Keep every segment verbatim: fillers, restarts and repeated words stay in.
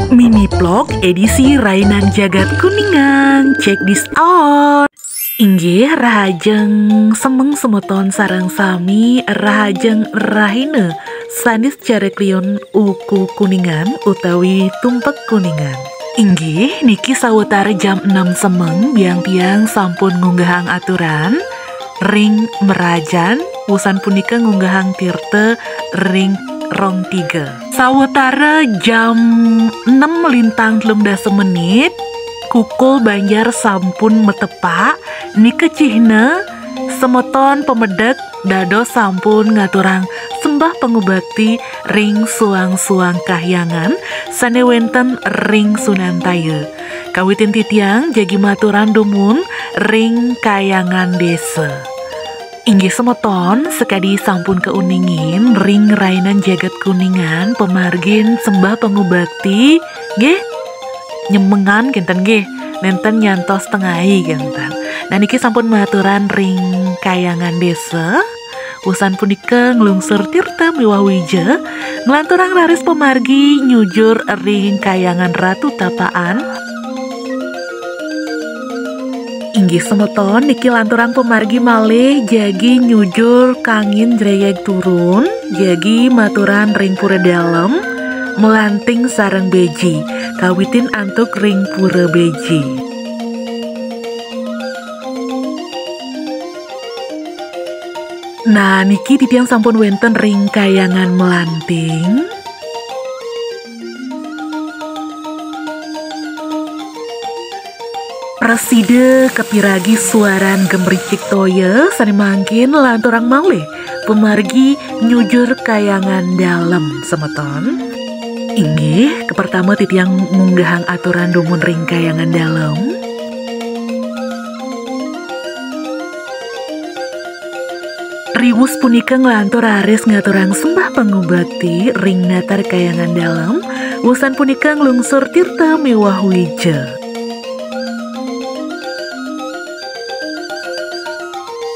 Mini vlog edisi Rainan Jagat Kuningan. Check this out. Inggih, rahajeng semeng semeton sareng sami, rahajeng rahina sanis cara kliwon uku Kuningan utawi tumpek Kuningan. Inggih, niki sawetara jam enam semeng, biang tiang sampun ngunggahang aturan ring merajan, wusan punika ngunggahang tirta ring rong tiga. Sawetara jam enam lintang telung dasa menit, kukul banjar sampun metepak, nika cihna semeton pamedek dados sampun ngaturang sembah pangubakti ring suang-suang kahyangan sane wenten ring Sunantaya. Kawitin titiang jagi maturang dumun ring kahyangan desa. Inggih semeton, sakadi sampun kauningin ring Rainan Jagat Kuningan pamargin sembah pangubakti, nggih, nyemengan kenten nggih, nenten nyantos tengai kenten. Nah, niki sampun maturang ring kahyangan desa. Wusan punika nglungsur tirta miwah wija, nglanturang raris pamargi nyujur ring kahyangan Ratu Tapaan. Inggih semeton, niki lanturang pamargi malih jagi nyujur kangin jreyeg turun, jagi maturang ring pura dalem, melanting sareng beji, kawitin antuk ring pura beji. Nah, niki titiang sampun wenten ring kahyangan melanting. Prasida kapiragi suaran gemricik toya sane mangkin lanturang malih pamargi nyujur kahyangan dalem, semeton. Inggih, kapertama titiang ngunggahang aturan dumun ring kahyangan dalem. Riwus punika nglantur raris ngaturang sembah pangubakti ring natar kahyangan dalem, wusan punika nglungsur tirta miwah wija.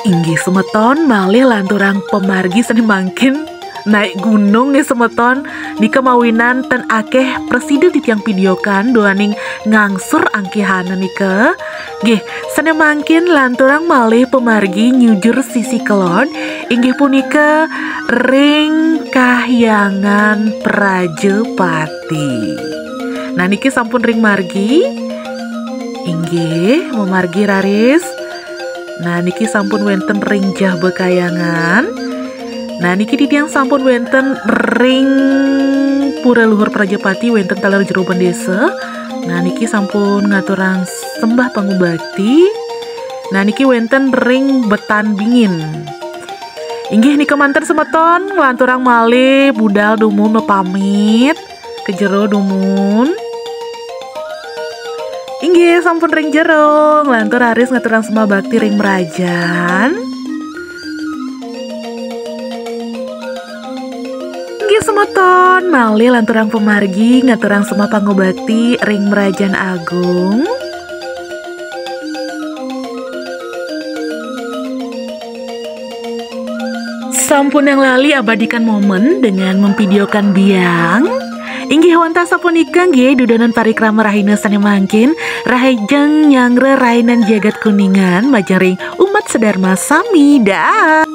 Inggih semeton, malih lanturang pamargi sane mangkin naik gunung nggih semeton, nika mawinan ten akeh prasida titiang pidiokan duaning ngangsur angkihana nika. Nggih, sane mangkin lanturang malih pamargi nyujur sisi kelod, inggih punika ring kahyangan Prajapati. Nah, niki sampun ring margi. Inggih, mamargi raris. Nah, niki sampun wenten ring jaba kahyangan. Nah, niki titiang sampun wenten ring Pura Luhur Prajapati, wenten taler jero bendesa. Nah, niki sampun ngaturang sembah pangubakti. Nah, niki wenten ring Betan Bingin. Inggih, nika manten semeton, nglanturang malih budal dumun mapamit ka jero dumun. Inggih, sampun ring jero, nglantur raris ngaturang sembah bakti ring merajan. Inggih semeton, malih lanturang pamargi ngaturang sembah pangubakti ring merajan agung. Sampunang lali abadikan momen dengan memvideokan biang. Inggih wantah sapunika nggih dudonan parikrama rahina sane mangkin, rahajeng nyanggra rainan jagat Kuningan majeng ring umat sedharma sami. Dah.